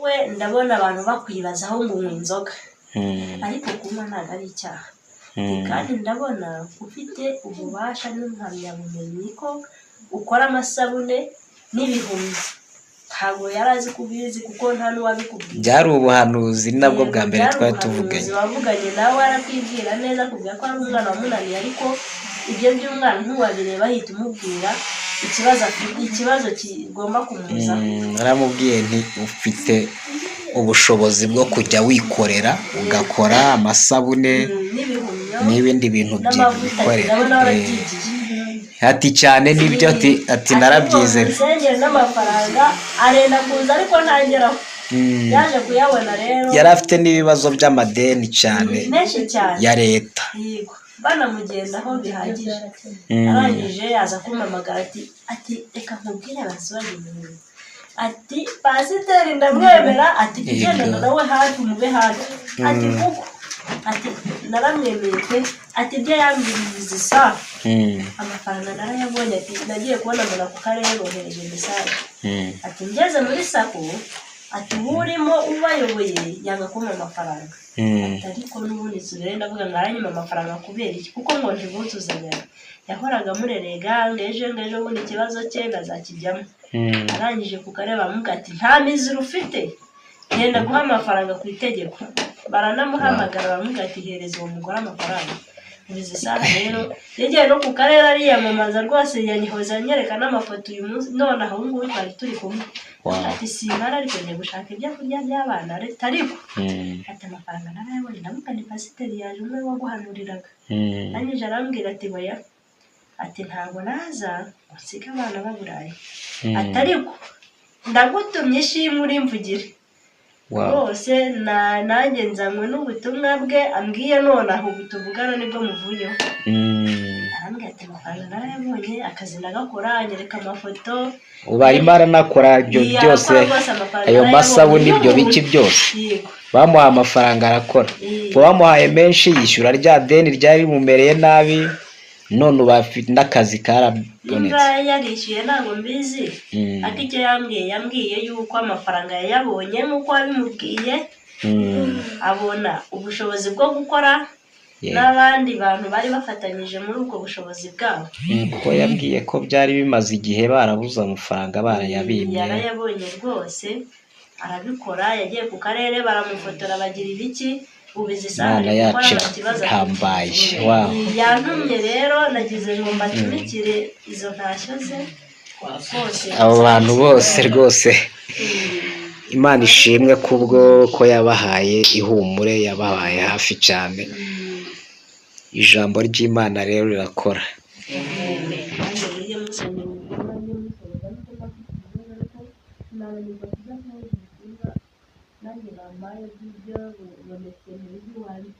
We ndabona abantu bakwibazaho ngo unywa inzoga, ariko kunywa ntabwo ari icyaha. Kandi ndabona ufite ububasha n'impamyabumenyi ko ukora amasabune n'ibihumyo. Ntabwo yari azi ko ubizi, kuko nta n'uwabikubwiye. Byari ubuhanuzi nabwo bwa mbere Byari twari ubuhanuzi. tuvuganye. Wavuganye nawe arakwibwira neza, akubwira ko ari umwana wamunaniye, ariko ibyo by'umwana ntiwabireba, ahita umubwira ikibazo afite, ikibazo kigomba kumuzaho. Naramubwiye nti ufite ubushobozi bwo kujya wikorera, ugakora amasabune n'ibihumyo n'ibindi bintu n'amavuta. Bikorera. Ndabona warabyigiye. Ati cyane, nibyo, ati narabyize. Ariko n'amafaranga arenda kuza, ariko ntageraho. Yaje kuyabona rero. Yari afite n'ibibazo by'amadeni cyane menshi cyane ya leta. Yego, banamugendaho bihagije. Arangije aza kumpamagara ati reka nkubwire basobanurire, ati pasiteri ndamwemera, ati ugendana nawe hafi, mube hafi, ati kuko ati naramwemeye pe, ati ibyo yambwiriye izi saha, amafaranga narayabonye, ati nagiye kubona mbona ku karere bohereje message, ati ngeze muri SACCO, ati uwo urimo ubayoboye yanga kumpa amafaranga, ati ariko n'ubundi nsigaye ndavuga ngo aranyima amafaranga kubera iki? Kuko ngo ntibuzuzanyaga, yahoraga amurerega ngo ejo, ngo ejo bundi ikibazo cye ngazakijyamo. Arangije ku karere baramubwira ati nta miziro ufite, genda guha amafaranga ku itegeko. Baranamuhamagara, baramubwira ati hereza uwo mugore amafaranga. Izi saha rero yagiye no ku karere ariyamamaza rwose, yanyihoza anyereka n'amafoto uyu munsi none aho ngubu twari turi kumwe. Ati simpara, ariko ngiye gushaka ibyo kurya by'abana leta, ariko ati amafaranga narayabonye. Ndavuga ni pasiteri yaje, umwe waguhanuriraga. Arangije arambwira ati oya, ati ntabwo naza ngo nsige abana baburaye, ati ariko ndagutumye ishimwe urimvugire. Rwose nanjye nzanywe n'ubutumwa bwe ambwiye nonaha, ubu tuvugana nibwo muvuyeho. Arambwira ati amafaranga narayabonye, akazi ndagakora, anyereka amafoto. Ubu arimo aranakora ibyo Iya, byose. arakora rwose, amafaranga Ayo narayabonye. masabune, ibyo biki byose. Yego. Bamuhaye amafaranga, arakora. Ubwo bamuhaye menshi, yishyura rya deni ryari rimumereye nabi, none ubu afite n'akazi karabonetse. Nimba yarishyuye ntabwo mbizi, ariko icyo yambwiye yuko amafaranga yayabonye nk'uko wabimubwiye, abona ubushobozi bwo gukora n'abandi bantu bari bafatanyije muri ubwo bushobozi bwabo. Kuko yambwiye ko byari bimaze igihe barabuze amafaranga, barayabimye. Yarayabonye rwose, arabikora, yagiye ku karere baramufotora, bagira ibiki, ubu izi saha Imana ari gukora, yacu nta kibazo afite. ihambaye, wow. Yantumye rero, nagize ngo mbatumikire izo ntashyo ze rwose. Abo bantu bose rwose, Imana ishimwe kubwo ko yabahaye ihumure, yabahaye hafi cyane. Ijambo ry'Imana rero rirakora. Nanjye mujye musomera ubutumwa, mujye musomera nuko mbafite ibibazo, ariko sinananirwa kudasohoza ubutumwa nanjye bampaye bw'ibyo bubonetse mu rugo iwanjye.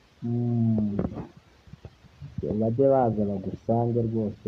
Bajye baza bagusange rwose.